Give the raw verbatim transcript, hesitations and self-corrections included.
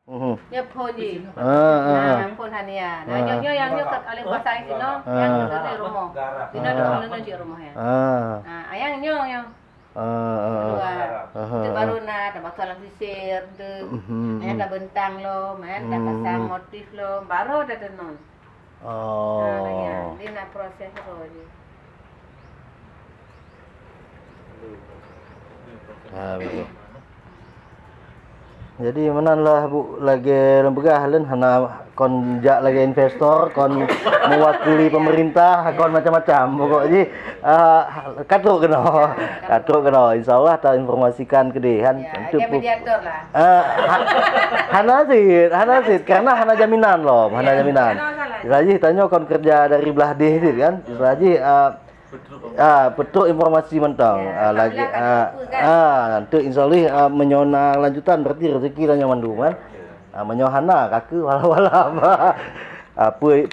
Mhm. Nyoe phon jih. Ah, ah, ah. Nah, phon Hania. Nah, ah, nyoe, nyoe nyang nyoe kat alih pasang sinoe, ah, nyang di rumoh. Sinoe di rumoh, nyoe cik rumoh ya. Ah. Ah, ayang nyoe, nyoe. Ah, ah, ah. Dua. Ah, ah, ah. Itu baru na, ada pasang sisir, tu. Mhm, mhm. Ada bentang lo, main ada pasang motif lo, baru ada tenun. Oh. Nah, lagèe nyan. Dia nak proses roh je. Ha, betul. Jadi meunan lah, Bu, lagèe lôn peugah, lôn hana kon jak lagèe investor, kon mewakili pemerintah, kon macam-macam. Pokok jih, ah, ka trok keunoe. Ka trok keunoe. Insya Allah ta informasikan keudeh kan. Ya, untuk dia pu- mediator lah. Ah, ha-, hana cit, hana cit, karena hana jaminan lom, hana jaminan. Hana masalah. Lagèe tanyoe kon kerja dari belah deh cit kan. Lagèe, ah, ah, peutrok informasi mantong. Ya, ah, lagi, ah, ah, nanti insya Allah, ah, meunyoe na lanjutan berarti rezeki tanyoe mandum kan. Ah, meunyoe hana, ka keuh walau-walau. Ah, peue,